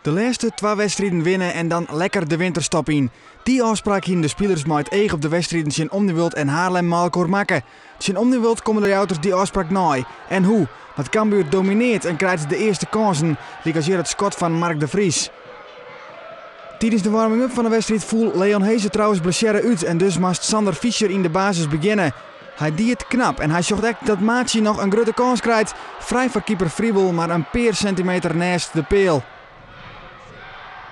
De lêste twa wedstriden winne en dan lekker de winterstop yn. Dy ôfspraak hiene de spilers mei it each op de wedstriden tsjin Omniworld en Haarlem mei elkoar makke. Tsjin Omniworld komme de Ljouwerters dy ôfspraak nei. En hoe? Want Cambuur domineart en krijt de earste kânsen, lykas hjir it skot fan Mark de Vries. Tidens de warming-up fan de wedstriid foel Leon Hese trouwens blessearre út en dus moast Sander Fischer yn de basis begjinne. Hy die it knap en hy sjocht ek dat Maatje noch in grutte kâns krijt. Frij foar keeper Friebel, mar in pear sintimeter nêst de peal.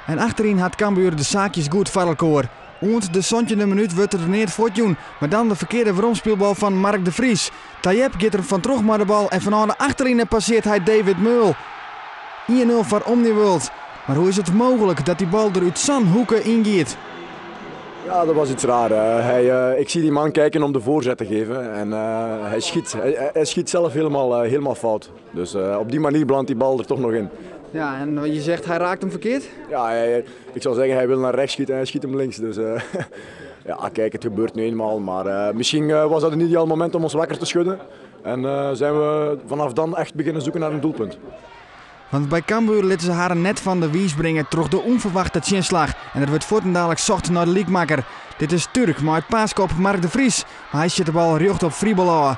En achteryn hat Cambuur de saakjes goed foar elkoar. Oant de santjinde minút wurdt der neat fuortjûn, mar dan de ferkearde weromspylbal fan Mark de Vries. Tayeb giet der fantroch mei de bal en fanôf de achterline passeart hy David Meul. 1-0 foar Omniworld. Mar hoe is it mooglik dat dy bal der út sa'n hoeke yngiet? Ja, dat was iets raar. Ik zie die man kijken om de voorzet te geven en hij schiet zelf helemaal fout. Dus op die manier belandt die bal er toch nog in. Ja, en je zegt hij raakt hem verkeerd? Ja, ik zou zeggen hij wil naar rechts schieten en hij schiet hem links. Dus ja, kijk, het gebeurt nu eenmaal. Maar misschien was dat een ideaal moment om ons wakker te schudden. En zijn we vanaf dan echt beginnen zoeken naar een doelpunt. Want by Cambuur litte se harren net fan de wiis bringe troch de ûnferwachte tsjinslach. En der wurdt fuortendaliks socht nei de lykmakker. Dit is Turk mei it paaske op Mark de Vries, mar hy sjit de bal rjocht op Friebel ôf.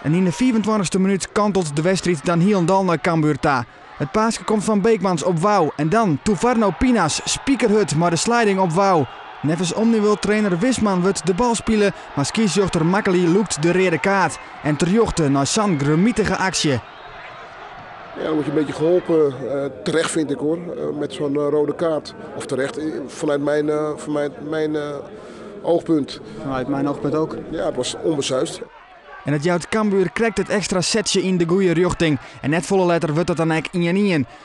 En yn de fiifentweintichste minút kantelt de wedstriid dan hielendal nei Cambuur ta. It paaske komt fan Beekmans op Wou en dan Toevarno Pinas, spikerhurd mei de sliding op Wou. Neffens Omniworld-trainer Wisman wurdt de bal spile, mar skiedsrjochter Makkely lûkt de reade kaart. En terjochte nei sa'n gremitige aksje. Ja, dan word je een beetje geholpen, terecht vind ik hoor, met zo'n rode kaart. Of terecht, vanuit mijn oogpunt. Vanuit mijn oogpunt ook. Ja, het was onbesuisd. En it jout Cambuur krekt it ekstra setsje yn de goede rjochting. En net folle letter wurdt it dan ek 1-1.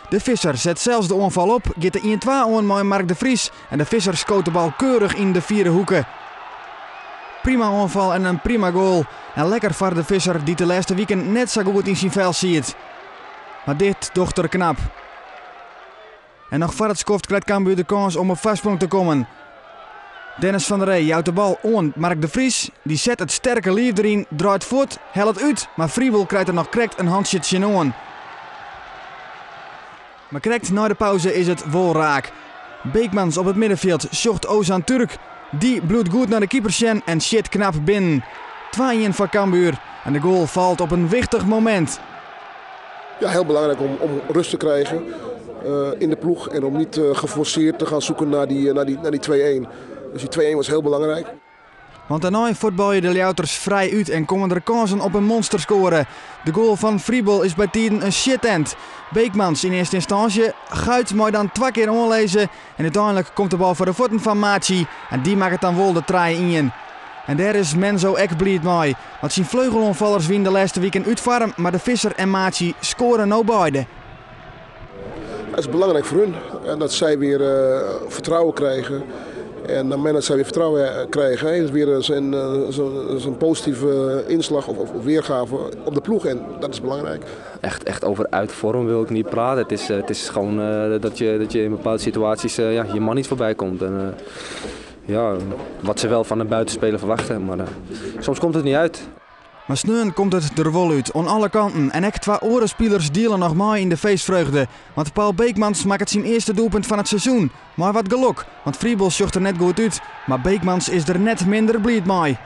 De Visser set sels de oanfal op, giet de 1-2 oan mei Mark de Vries. En de Visser skoot de bal keurich yn de fiere hoeke. Prima oanfal en in prima goal. En lekker foar de Visser dy't de lêste wiken net sa goed yn syn fel siet. Mar dit docht er knap. En noch foar it skoft krijt Cambuur de kâns om op foarsprong te kommen. Dennis van der Ree jout de bal oan Mark de Vries. Dy set it sterke liif deryn, draait fuort, hellet út, mar Friebel krijt der noch krekt in hantsje tsjinoan. Mar krekt nei de pauze is it wol raak. Beekmans op it middenfjild sjocht Ozan Turk. Dy bliuwt goed nei de keeper sjen en sjit knap binnen. 2-1 foar Cambuur en de goal falt op in wichtich momint. Ja, heel belangrijk om rust te krijgen in de ploeg en om niet geforceerd te gaan zoeken naar die 2-1. Dus die 2-1 was heel belangrijk. Want dêrnei fuotbalje de Ljouwerters frij út en komme der kânsen op in monsterskoare. De goal fan Friebel is bytiden in shitent. Beekmans yn earste ynstânsje, Guit mei dan twa kear oanlizze en úteinlik komt de bal foar de fuotten fan Machi en dy makket dan wol de 3-1. En dêr is Menzo ek bliid mei, want syn fleugeloanfallers wiene de lêste wiken út foarm, mar de Visser en Machi skoare no beide. Het is belangrijk voor hun en dat zij weer vertrouwen krijgen. En op het moment dat zij weer vertrouwen krijgen, is het weer zo'n positieve inslag of weergave op de ploeg. En dat is belangrijk. Echt over uit vorm wil ik niet praten. Het is gewoon dat je in bepaalde situaties, ja, je man niet voorbij komt. En, ja, wat ze wel van een buitenspeler verwachten. Maar soms komt het niet uit. Mar sneon komt it der wol út, oan alle kanten. En ek twa oare spilers diele noch mei yn de feestfreugde. Want Paul Beekmans makket syn earste doelpunt fan it seizoen. Mar wat gelok, want Friebel sjocht der net goed út. Mar Beekmans is der net minder bliid mei.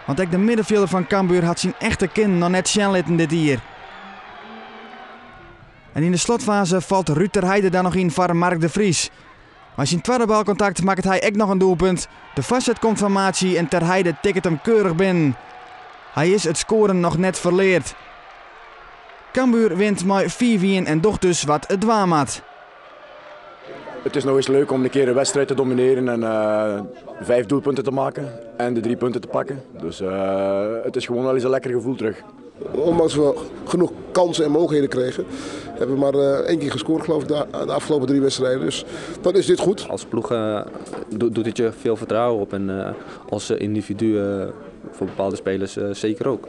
Want ek de middenfjilder fan Cambuur hat syn echte kinnen noch net sjen litten dit jier. En yn de slotfaze falt Ruud ter Heide dan noch yn foar Mark de Vries. Mei syn twadde balkontakt makket hy ek noch in doelpunt. De foarset komt fan Machi en Ter Heide tikket him keurich binnen. Hy is it skoaren noch net ferleard. Cambuur wint mei 5-1 en docht dus wat it dwaan moat. Het is nog eens leuk om een keer een wedstrijd te domineren en vijf doelpunten te maken en de drie punten te pakken. Dus het is gewoon wel eens een lekker gevoel terug. Ondanks we genoeg kansen en mogelijkheden kregen, hebben we maar één keer gescoord, geloof ik, de afgelopen drie wedstrijden. Dus dan is dit goed. Als ploeg doet het je veel vertrouwen op en als individu voor bepaalde spelers zeker ook.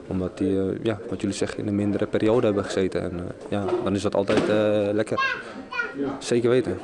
Omdat die, ja, wat jullie zeggen, in een mindere periode hebben gezeten. En ja, dan is dat altijd lekker. Zeker weten.